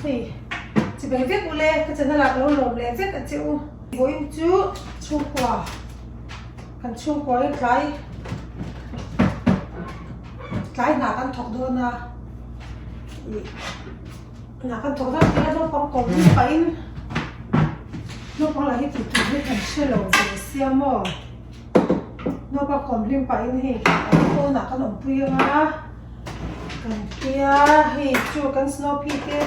Hei, chibai vek ule, ka channel ah ka lo lawm leh vek a che u. Vawiin chu chhungkua, kan chhungkua hi tlai, tlai hna kan thawk dawn a, ih hna kan thawk dawn tia naupang kawm hlim pahin naupang lah hi tih tur hi kan hre lo ve sia maw, naupang kawm hlim pahin hei pawnah kan awmpui anga. Kan tia hei chu kan snow pea te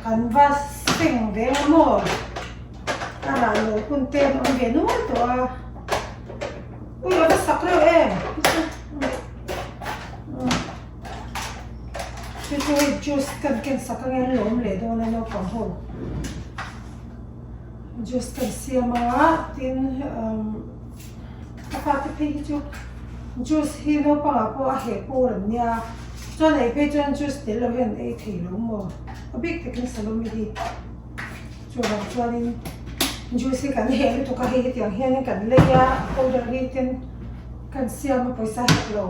kan va seng ve ang maw a rah lo hun te an awm ve nual tawh a ui a va sak reuh em chu chu hei juice kan ken sak ang hian lawm leh dawn a naupang ho juice kan siam a tin umm. Ka fate phei hi chu juice hi naupangah pawh a heh pawl an nia, chuan ei phei chuan juice tel lo hian an ei thei lo maw? A bik takin Salome hi chuvang chuanin juice hi kan heh lutuk a, hei hetiang hianin kan lei a, powder hi ten kan siam a pawisa hek lo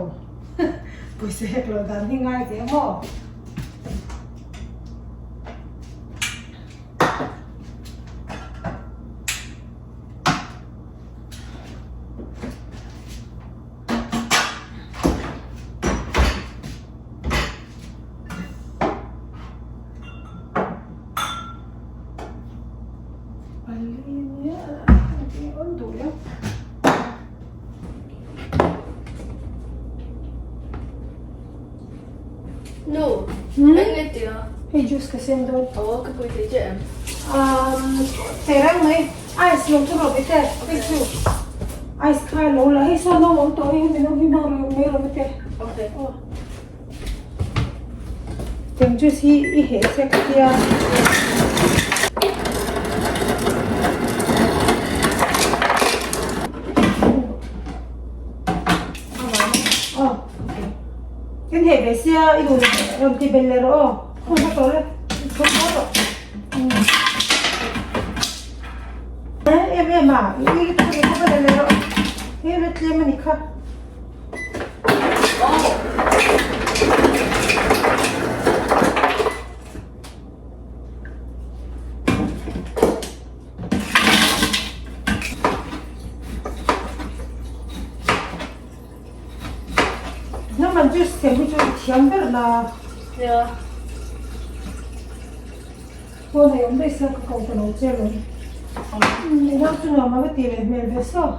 pawisa hek lo dan hi ngai ve maw? Nu, eng nge tia? Hei juice ka siam dawn. Aw, ka pui thei che em? Um, thei reng mai. Ice lo chu rawh bete, hei chu ice kha lo la, hei saw no awm tawh hei hemi no hi hmang rih mai rawh bete. Okay. Aw. Tiang juice hi i heh che ka tia. Aw. Kan heh ve sia i duh rawn ti bel leh rawh aw. Khaw hma tawh le. Khaw hma rawh. Em em a, i ui lutuk a ni kha va la leh rawh. Hei la tlem a ni kha. Hnam chu siam hi chu i thiam ber la. Nia. Pawn ei awm daih sia ka ko ta lo che lo. I nau chu nuam a va ti leh hmel ve saw.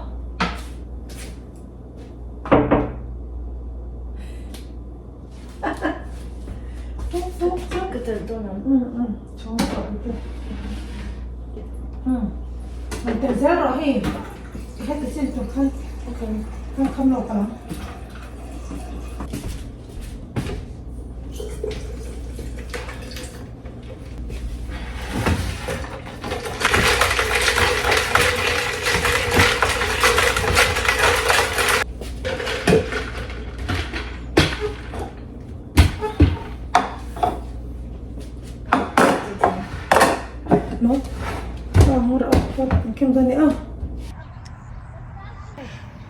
Ka tel dawn ang. Chhung tawh te. Rawn tel zel rawh hei. Heti chin tur khan kan kham lo palh ang.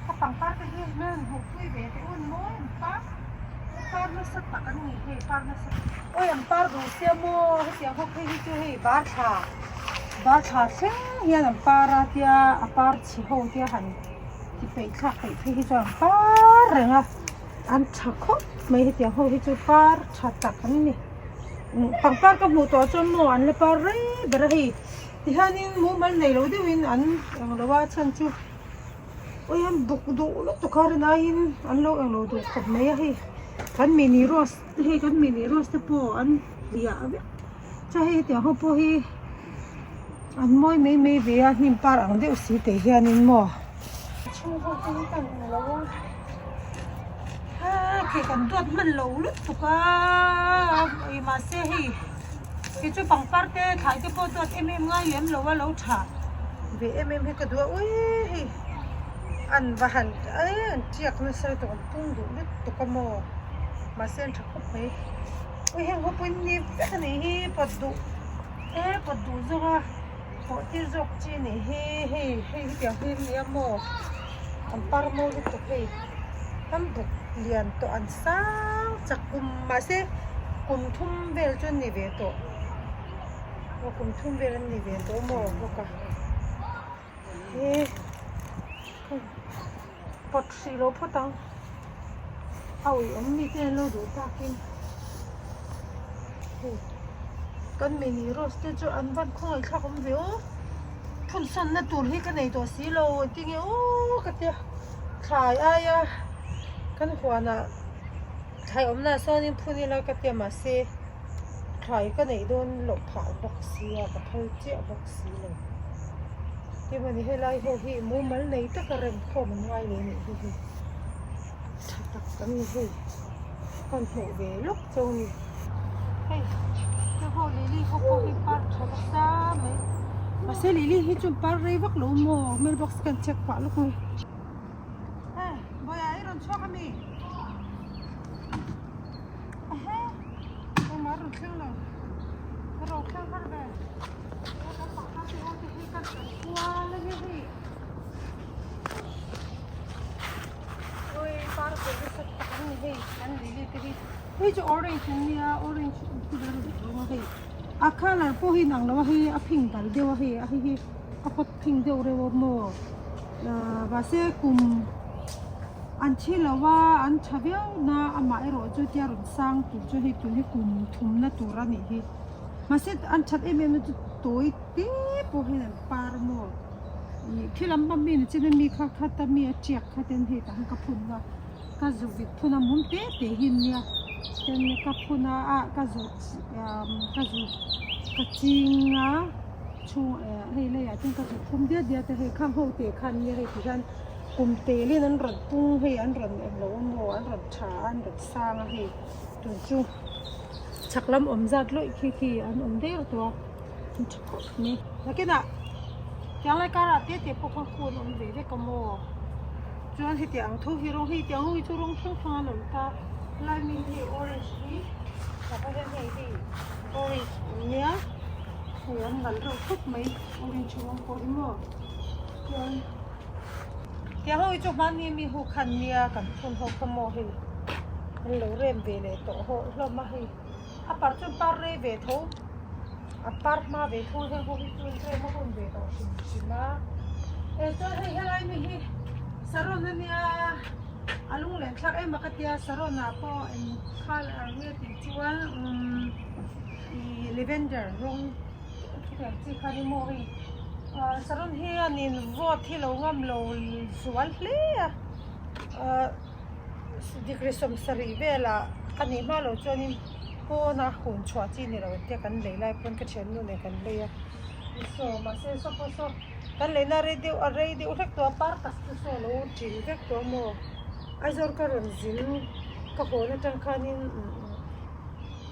Ka pangpar te hi hmel hmuh pui ve teh un mawi an par par nasa tak an ni hei par nasa awi an par duh sia maw hetiang ho phei hi chu hei bar thla bar thla thleng hian an par a tia a par chhe ho tia han ti peih thlak peih phei hi chuan an par reng a an tha khawp mai hetiang ho hi chu par tha tak an ni pangpar ka hmuh tawh chuan maw an la par rei ber a hei tihianin mumal nei lo deuhin an eng lo a chhan chu Ui an buk duh lutuk a rin aiin an lo englo duh khawp mai a hei kan mini rose te hei kan mini rose te pawh an hliah vek chuan hei hetiang ho pawh hi an mawi mai mai ve a hnim par ang deuh si teh hianin maw chhung ho te hi kan englo a ha khi kan duat hman lo lutuk a ih mahse hei kei chu pangpar te thlai te pawh duat em em ngai lem lo a lo tha. Ve em em hi ka duh a ui hei an va han eh an tiak nasa lutuk an pung duh lutuk a maw mahse an tha khawp mai ui heng ho pawhin ni vek a nih hi pawt duh eh pawt duh zawk a pawh tir zawk chi a nih hi hei hei hetiang hi a nia maw an par mawi lutuk hei tam buk lian tawh an sang chak kum mahse. Kum thum vel chu an ni ve tawh. Aw kum thum vel an ni ve tawh maw bawk a. He pawt hrih loh phawt ang. A ui awm mi te an lo duh takin. Hei kan mini rose te chu an van khawngaih thlak awm ve aw. Phun sawnna tur hi ka nei tawh si lo tinge aw ka tia thlai aia kan huanah thlai awmna sawnin phun ila ka tia mahse thlai ka neih dawn loh phah bawk sia ka phal chiah bawk si lo tinge helai ho hi mumal nei taka rem khawm an ngai leh anih hi hei tha tak an ni hei kan hmuh ve lawk chu a ni hei heng ho lily ho pawh hi par tha nasa mai mahse lily hi chu par rei vak lo maw mailbox kan check pah lawk mai hei bawiah i rawn chhuak ami ehe engmah a rawn thleng lo a rawn thleng har ve kan pangpar te ho te hi kan kan kual a ni hei. Oi par ve nasa tak a ni hei an lily te hi hei chu orange an nia orange rawng a hei a colour pawh hi inang lo a hei a phing dal deuh a hei a hei hi a hot phing deuh reuh a maw ahh mahse kum an thi lo a an tha viau na amah erawh chu tia rawn sang tur chu hei tun hi kum thumna tur a nih hi mahse an that em em na chu tawi te pawh hian an par maw. Ih khi lam pang mi ni chin a mi kha khat a mi a tiak kha ten hei tah hian ka phun a ka zu vit phun a mum te te hi an nia ten ka phun a ah ka zu ka zu ka ching a chhung eh hei leiah ten ka zu phum diat diat a hei khang ho te kha an nia hei ti hian kum telin an rawn pung hei an rawn englo emaw an rawn tha a an rawn sang a hei tun chu chhak lam awm zat lawih khi khi an awm der tawh a. Tha khawp mai nakinah tianglai karah te te pawh khan khu an awm ve vek a maw chuan hetiang ang tho hi rawng hei tiang ho hi chu rawng hrang hrang an awm ta lai mi hi orange hi tah hian hei hei orange an nia hei an nalh reuh khawp mai orange rawng pawh hi maw chuan tiang ho hi chu hmani mi ho khan nia kan phun ho kha maw hei an lo rem ve leh tawh ho hlawm a hei. A par chu par rei ve tho a par hma ve tho heng ho hi chu rem a hun ve tawh hrim hrim a e chuan hei helai mi hi saron ania a lunglen thlak em a ka tia saron ah pawh eng khal ang nge tih chuan umm ih lavender rawng chutiang chi kha ni maw hei ah saron hianin vawt hi lo ngam lo zual hle a ah. Degree 70 velah a nih hma loh chuanin pawna hun chhuah chi ni lo tia kan lei lai pawn ka thiannu nen kan lei a saw mahse saw pawh saw kan leina rei deuh a rei deuh hlek tawh a par tak chu saw a lo ṭin vek tawh a maw Aizawl ka rawn zin ka hawn atang khanin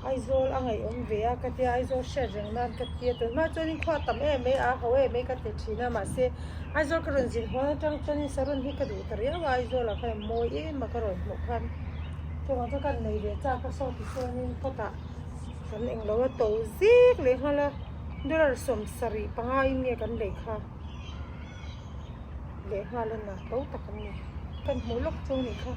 Aizawl a ngaihawm ve a ka tia Aizawl hriat reng nan ka tia tun hma chuanin khua tam em mai a ho em mai ka ti thin a mahse Aizawl ka rawn zin hawn atang chuanin saron hi ka duh ta riau a Aizawl ah khan mawi em a ka rawn hmuh khan chuvang chu kan nei ve chak a saw ti chuanin kawt ah kan englo a to zek leh nghal a dollar 75 in nge kan lei kha leh nghal a na to tak an ni kan hmuh lawk chu anih kha.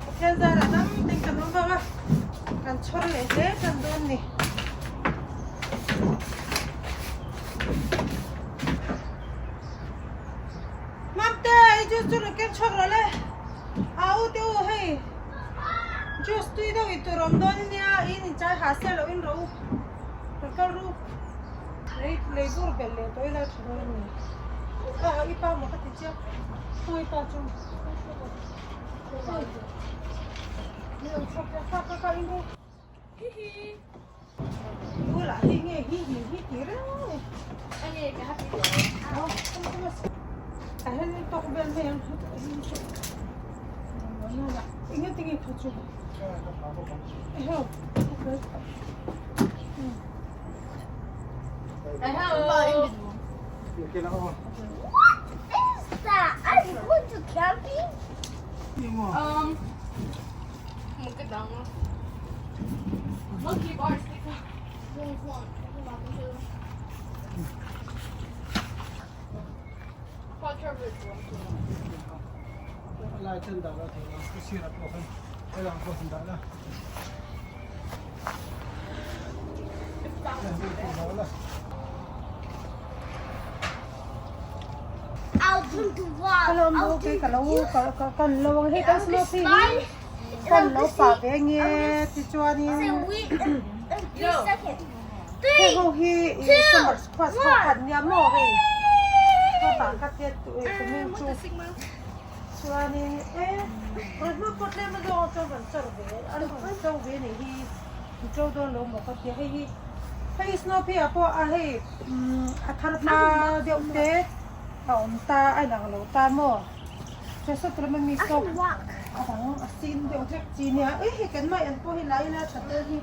Pathian zarah dam ten kan awm vang a kan chhawr leh hle tan dawn ni. Mamte i juice chu rawn ken chhuak rawh le a u te u hei juice tui deuh in tur awm dawn ania in inchai hah sia loh in rawh u rawn kal ru lei lei bur belh leh tawh ila tha dawn ani a i pa maw ka ti chiang khawi pa chu ni lo chhuak ka ka ka in ru Bulah hi nge hi hi hi tih reng a ni. Ange ka happy lo. Aw, a hen tawk vel mai ang enge tinge kha chu eheu okay Eheu. What is that? I'm going to camping. Um, magandang. Monkey bars te kha. Ka lawm lo kei ka lo kan lo ang hei kan snow pea hi kan lo pah ve nge tichuanin hei ho hi ih summer squash ho khat nia maw hei hetah ka tet kumin chu chuanin e rawn hma pawh tlem a zawng chuan rawn chawr ve an rawn cho ve nih hi an cho dawn lo maw ka tia hei hi hei snow pea ah pawh a hei a thar hma deuh te a awm ta a inang lo ta maw chuan saw lam ami saw a dang a sin deuh hlek chi nia e hei kan mai an pawh hi lai ila tha dawn hi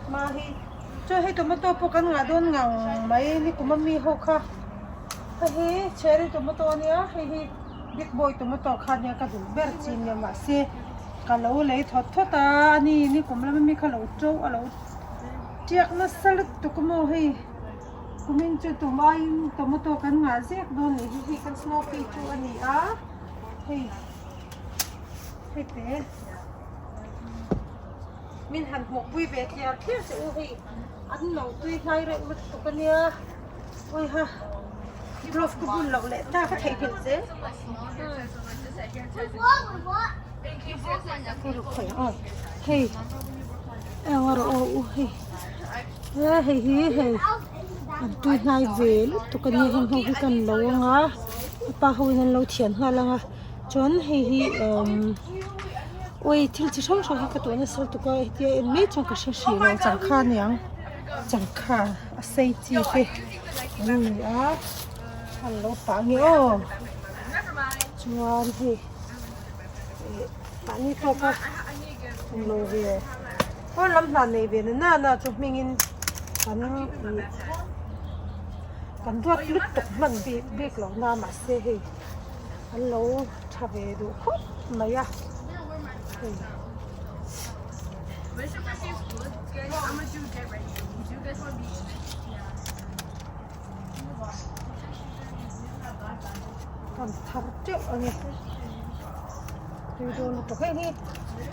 hma hi chuan hei tomato pawh kan ngah dawn ngang mai nikum ami ho kha hei hi cherry tomato ania hei hi big boy tomato kha ania ka duh ber chi nia mahse ka lo lei thawt thawt a ani nikum lam ami kha lo to a lo tiak nasa lutuk maw hei. Kumin chu tum aiin tomato kan ngah zek dawn nih hi hei kan snow pea chu a ni a hei hei te min han hmuh pui ve tliar tliar che u hei an lo tui hlai reuh lutuk a nia awiha glove ka bun loh leh ta ka theihnghilh zel hei eng erawh aw u hei. He hei hi hei an tui hnai ve lutuk a nia heng ho hi kan lo ang a a pa ho in an lo thian nghal ang a chuan hei hi umm awi thil chi hrang hrang hi ka tawh nasa lutuk a hetia en mai chuan ka hre hrih lo changkha a niang changkha a sei chi te an ni a an lo pah nge aw chuan hei ih mahni tawka an lo ve. Aw lam hna nei ve na na na chu hmingin kan ih kan duat lutuk hman bik bik lo na mahse hei an lo tha ve duh khawp mai a hei. Kan thar teuh a ni tui dawn lutuk hei hi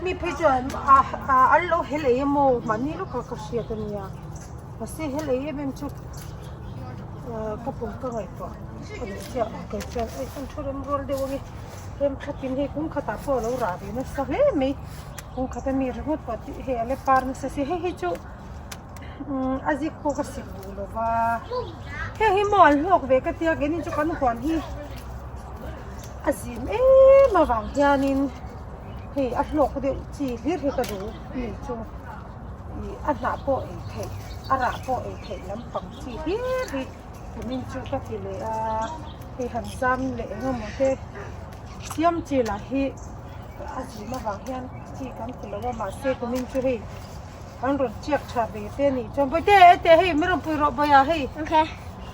mi phei chuan ah ah an lo hel ei emaw mahni lawk a ka hriat a nia mahse hel ei em em chu ah ka pum ka ngaihtuah ka duh chiah kei chuan ei an thu rem rual deuh ange rem thlapin hei kum khatah pawh a lo rah ve nasa hle mai kum khat ami ringawt pawh tih hei a la par nasa si hei hi chu. Umm a zik pawh ka sik duh lo va heng hi maw an hlawk ve ka tia keini chu kan huan hi a zim em avang hianin hei a hlawk deuh chi hlir hi ka duh mi chu ih a hnah pawh ei theih a rah pawh ei theih lampang chi hlir hi kumin chu ka ti leh a hei han zam leh eng emaw te siam chi lah hi a zim avang hian chi kan ti lo a mahse kumin chu hei. An rawn chiak tha ve te anih chuan Bawihte ete hei min rawn pui rawh Bawiha hei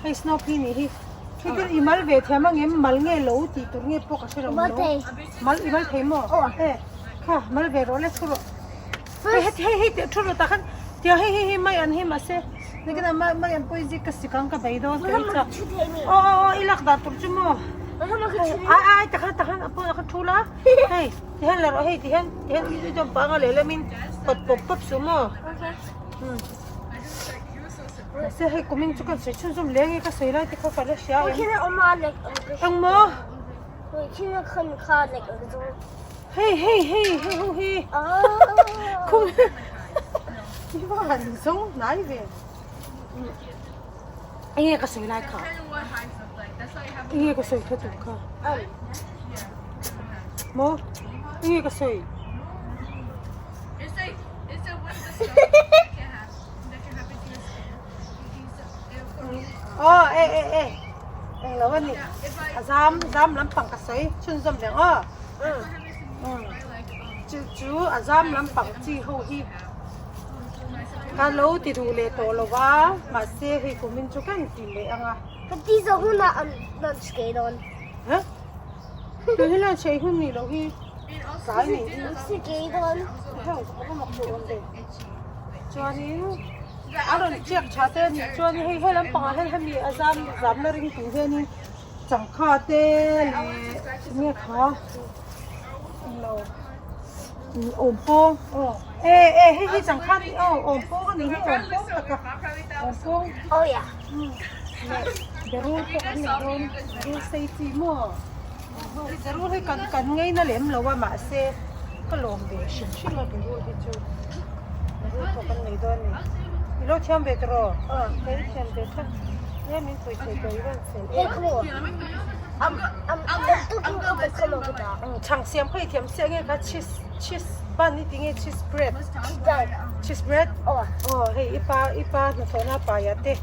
hei snow pea nih hi hei chu i mal ve thiam ang em mal nge lo tih tur nge pawh ka hre lo mal i mal thei maw e kha mal ve rawh le thu rawh hei heti hei hei teh thu rawh tah khan tiang hei hei hei mai an hi mahse nakinah mai mai an pawh i zik ka sik ang ka bei dawn ka ei chak aw aw aw i lak dan tur chu maw ai ai takhan takhan a pawnah khan thu la hei. Tihian la rawh hei tihian tihian i dawm pah anga lehlamin pawt pawp pawp suh maw mahse hei kumin chu kan sawi chhunzawm leh ange ka sawi lai te kha ka la hria em eng maw hei hei hei hei ho hi khum i va han zawng hnai ve enge ka sawi lai kha enge ka sawi kha tur kha maw enge ka sawi aw e e e eng lo ani a zam zam lampang ka sawi chhunzawm reng aw chu chu a zam lampang chi ho hi. Ka lo ti duh leh tawh lo va, mahse hei kumin chu kan ti leh ang a. Ka ti zawh hunah an lunch kei dawn. Hah? Tun hi lunch ei hun nih loh hi. Tlai ni heng a va mak duh awm ve chuanin a rawn chiak tha te a nih chuan hei he lampangah hian hemi a zam zamna ring tur hianin changkha te leh enge kha englo awm pawng aw e e hei hi changkha a ni aw awm pawng a nih hi awm pawng tak a awm pawng leh berul pawh an nei dawn berul sei chi maw. Berul hi kan kan ngeina lem lo a mahse ka lawm ve hrim hrim a berul hi chu berul pawh kan nei dawn a ni i lo thiam ve tawh rawh ka i thiam ve thlap e min pui thei tawh i rawn fel em chhang siam kha i thiam chiah nge kha cheese cheese bun i ti nge cheese bread cheese bread aw hei i pa i pa hnathawhna paiah te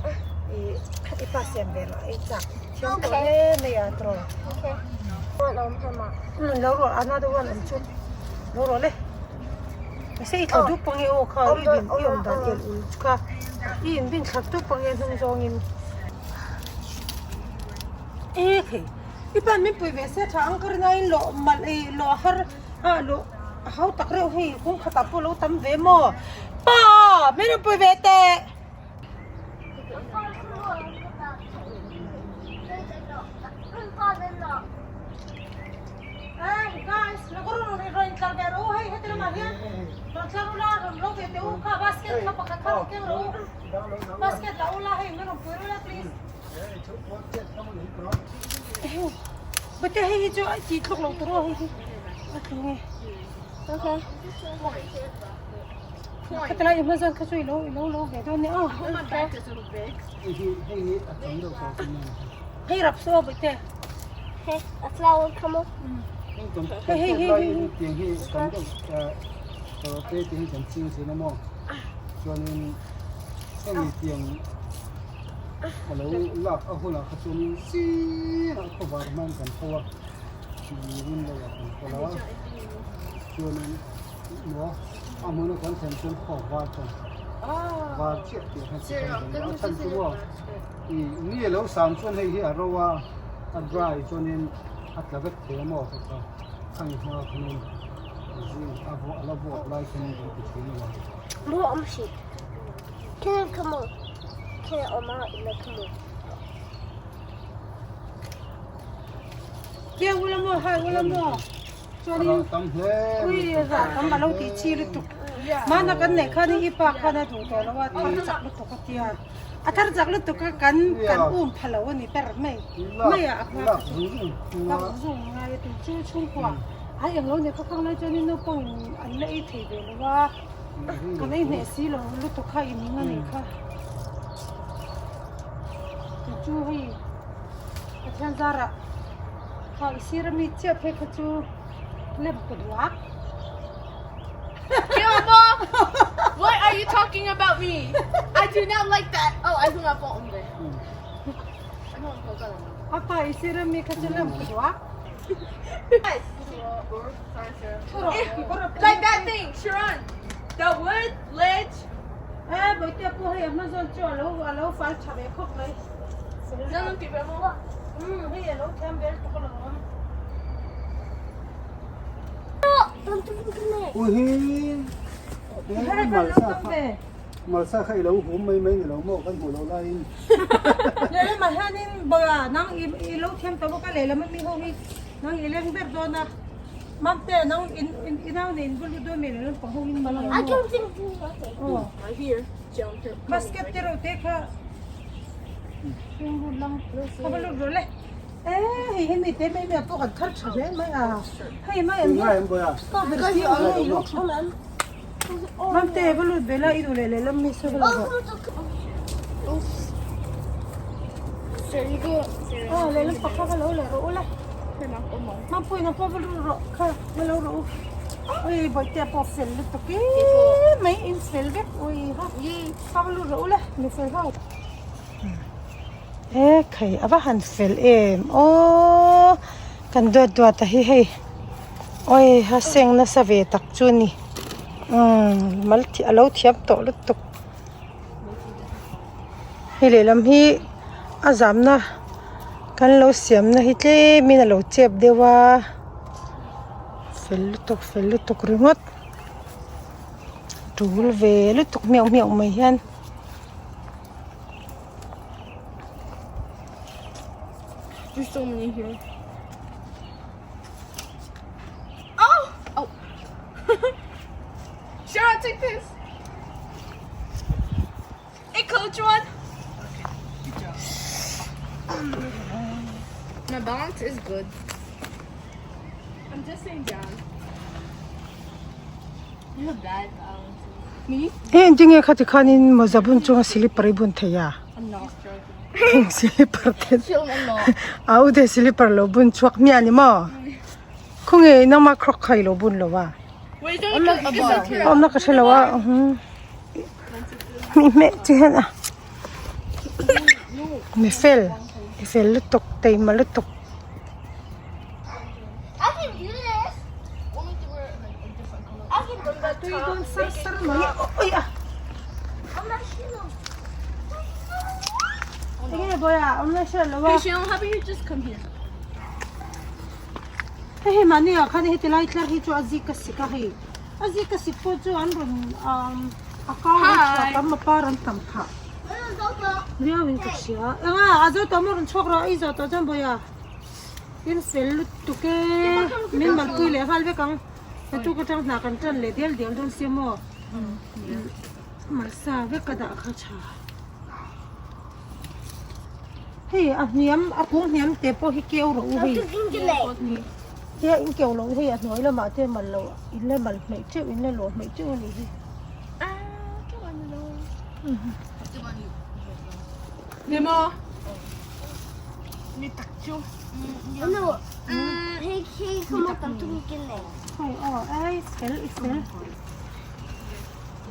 ih i pa siam ve rawh ei chak. Thiam tawh hle mai a tawh. Umm lo rawh another one awm chu lo rawh le. Mahse i thla dup ange aw kha i bin i awm dan el ul kha i in bin thla dup ange hnung zawngin. E khei i pan min pui ve se tha ang ka rin aiin lawh malh ei lawh har a lawh a hau tak reuh hei kawng khatah pawh lo tam ve maw pa min rawn pui ve teh. Khatilai i hma zawn kha chu i lo i lo lo ve dawn nia aw. Hei rap saw a bawihte. Hei a flower kha maw. Hei hei hei hei. Tiang hi tam deuh te te hi kan ching thin a maw chuanin hemi tiang a lo lak a hunah kha chuanin zingah khawvar hman kan tho a window ah kan kal a chuanin Maw a hmun a kan thlen chuan khawk var chuan var chiah tih kha chu kan hmu a chhan chu maw ih ni a lo sang chuan hei hi a ro a a dry chuanin a tla vek thei a maw ka kha khami hma khanin zing a vawh a la vawt lai khanin kan ti thin a Maw awm hrih Can I come on? Can I awm a ila come on? Kia ula maw hai ula maw Chuanin ui rah tam a lo tih chi lutuk. Hmana kan neih khan i pa khan a duh tawh lo a, thar chak lutuk a tia. A thar chak lutuk a kan kan um pha lo a ni ber mai. Mai ah a hma kha chu lak zung ngai a tih chu chhungkua ai eng lo nia kha khang lai chuanin naupang in an la ei thei ve lo a, kan ei hneh si lo lutuk kha in ning a nih kha. Chu chu hei Pathian zarah. Kha i sir ami chiah phei kha chu lem ka duh a. Kilmo, what are you talking about me? I do not like that. Oh, I hung up on there. Apa i sir ami kha chu lem ka duh a. Like that thing, Sharon. The wood ledge. Eh, boite pawh hei a hma zawn chu alo alo fal tha ve khawp mai. Umm hei alo thiam vel tuk alawm. Ui hi malsa kha malsa kha ilo hum mai mai ni lo maw kan hmuh loh laiin. Lehlamah hianin bawia nang i lo thiam tawh bawk a lehlam ami ho hi nang i leng ber dawn a Mamte nang in i nau nen bul lut dawn mai lehlam pang ho in mal ang maw. Basket te reuh te kha ka va lut rawh le e hei hi mi te mai mai pawh kan thar tha hle mai a hei mai an hi pa ber si ang hei lut Mamte va lut ve la i duh leh lehlam mi sawi va lut rawh aw lehlam pakhat kha lo leh rawh u le Mampui nang pawh va lut rawh kha va lo rawh u. Ui bawihte pawh fel lutuk em mai in fel vek ui ha kha va lut rawh u le mi fel ho e khai a va han fel em aw kan duat duat a hi hei oi ha seng nasa ve tak chu a ni umm mal a lo thiam tawh lutuk hei lehlam hi a zamna kan lo siamna hi tlemin a lo chep deuh a. Fel lutuk fel lutuk ringawt tul ve lutuk hmiah hmiah mai hian. There's so many here. Oh! Oh. Cheryl, take this. Hey, coach one. Good job. My balance is good. I'm just saying down. You have bad balance. Me? Hei engtin nge khati khanin mawza bun chunga slipper i bun thei a? I'm not. Slipper te a u te slipper lo bun chhuak hmiah a ni maw? Khawnge nangma croc kha i lo bun lo a? Awmna ka hre lo a hmih hmeh chi hian a mi fel mi fel lutuk teima lutuk. Tui dawn sar sar mai ui a enge bawiah awmna hriat lo a. Hei hei mahni ah khan heti lai tlar hi chu a zik a sik a hei a zik a sik pawh chu an rawn umm a kau a chhuak a mapar an tam phah viau in ka hria eng a a zo tawh maw rawn chhuak rawh a i zawh tawh chuan bawiha in fel lutuk e min malpui leh nghal vek ang naktuk atang hna kan tan leh dial dial dawn sia maw malsa vek a dah kha tha. Hei a hniam a kung hniam te pawh hi keu rawh u hei he a inkeu loh hei a hnuai lamah te mal loh in la mal hmeih teuh in la lawh hmeih teuh a nih hi. Hei aw ai fel i fel.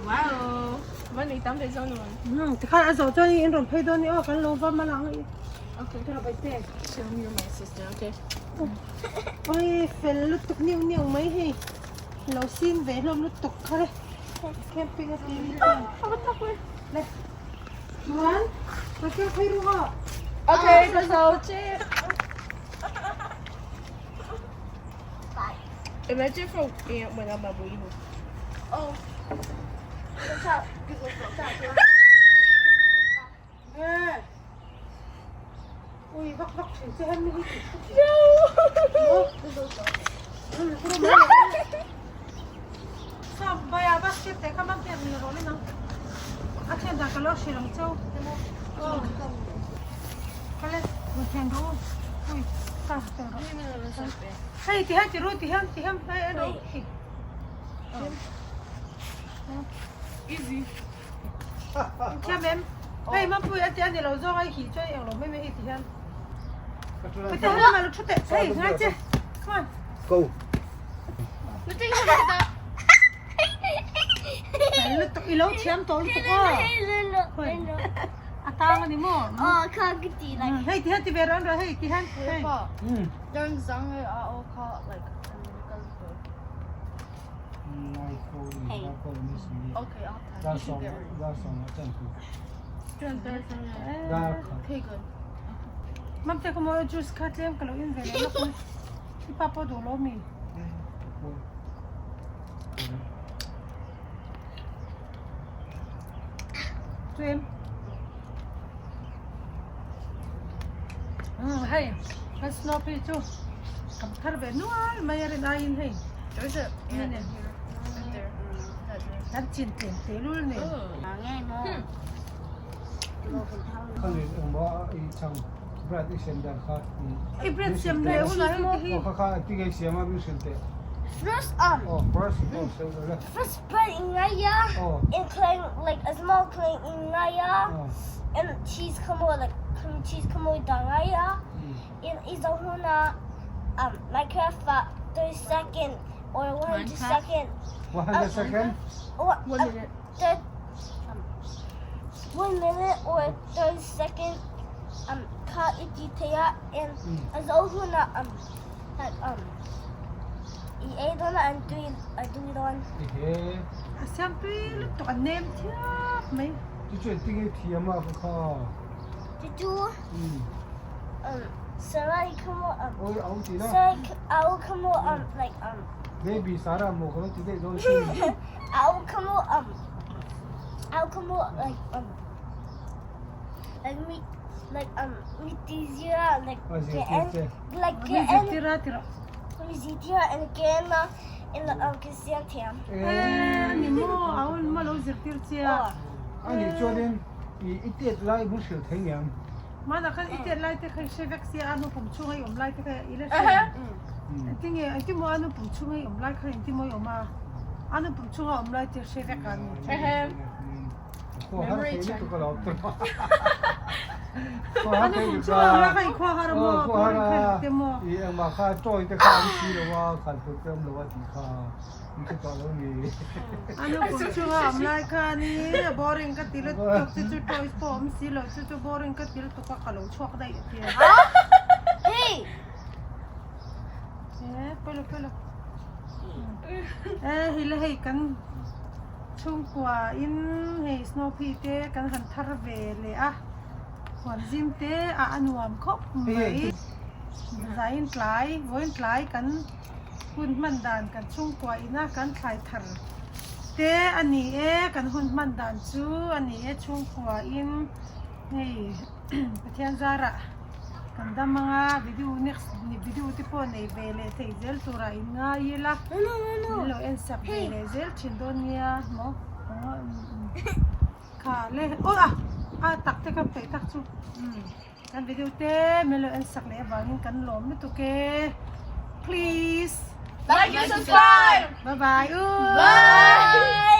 Wow! Van ei tam ve zo nuam. Hmm, tikhan a zawh chuan in rawn phei dawn ni aw kan lo va mal ang i. Okay. Tira bai te. Show me you're my sister, okay? Oi, fel lutuk niu niu mai hei. Lo sin ve hlawm lutuk kha le. Camping a ti ni. Ah, a tak le. Le. Chuan, ka keu phei ru ha. Okay, ka zo che. Imagine for aunt when I'm a baby. Oh. Ui, vak vak thin che han mi hi. No. Sam baya basket te kha mam pian mi ro le nang. A thian dan ka lo hrilh ang cheu. Aw. Kale, ui thian ru. Ui, sa tel ro. Hei ti hian ti ru ti hian ti hian hei en ro. Easy. Thiam em. Hei mampui a ti a ni lo zawng ai hi chuan eng lo mai mai hei ti hian. Ti hian ma lo thu teh. Hei ngai che. Come on. Go. Lutuk i lo thiam tawh lutuk aw. A tang a ni maw? Aw kha ka ti like. Hei ti hian ti ve rawh an rawh hei ti hian. Hei. Mamte ka maw juice kha tlem ka lo in ve leh lawk mai. I pa pawh duh lo mi? Tlem. Umm hei kan snow phei chu kam thar ve nual mai a rin aiin hei. Kan chin tlem teh lul nen. I bread siam leh hunah hei te hi. First um first bread in Raya and clay like a small clay in Raya and cheese come on like cream cheese come on down Raya in Izahuna um Minecraft for 30 second or 100 second 100 second or the um, 1 minute or 30 second um kha i ti thei a and a zo hunah um like um i ei dawn a an tui a tui dawn. Ehe. A siam tui lutuk a nem thiap mai. Chu chu engtin nge thiam a ka kha. Chu chu um Sarai kha maw um Oi au ti na. Sarai au kha maw um like um. Baby Sarah maw ka lo ti daih dawn sin. Au kha maw um au kha maw like um like mi like um mi ti zira like ke en like ke en Mi zirtir a ti rawh. Mi zirtir a en ke en a en um ke siam thiam. Eh ani maw au in maw lo zirtir che a. Ani chuanin i i tet lai hmun hrilh thei niang. Hmanah khan i tet lai te kha i hre vek sia a nu pum chhunga i awm lai te kha i la hre em? Engtinge engtin maw a nu pum chhunga i awm lai kha engtin maw i awm a? A nu pum chhunga awm lai te hre vek a ni. A nu pum chhunga awm lai kha i khua har a maw? Boring kha i te maw? I engmah kha toy te kha an si lo a, khan tur te awm lo a tih kha. A nu pum chunga awm lai khan i a boring ka ti lutuk chu chu toys pawh awm si lo chu chu boring ka ti lutuk a ka lo chhuak daih a ti a. Eh pawilo pawilo eh hei le hei kan chhungkua in hei snow pea te kan han thar ve leh a huan zim te a a nuam khawp mai zain tlai vawiin tlai kan. Hun hman dan kan chhungkua ina kan thlai thar te a ni e, kan hun hman dan chu a ni e chhungkua in hei Pathian zarah kan dam anga video next video te pawh nei ve leh theih zel turah in ngai ila min lo en sak ve leh zel thin dawn nia maw kha le aw a a tak te kan peih tak chu. Kan video te min lo en sak leh avangin kan lawm lutuk e. Please Like and subscribe. Bye bye. Bye.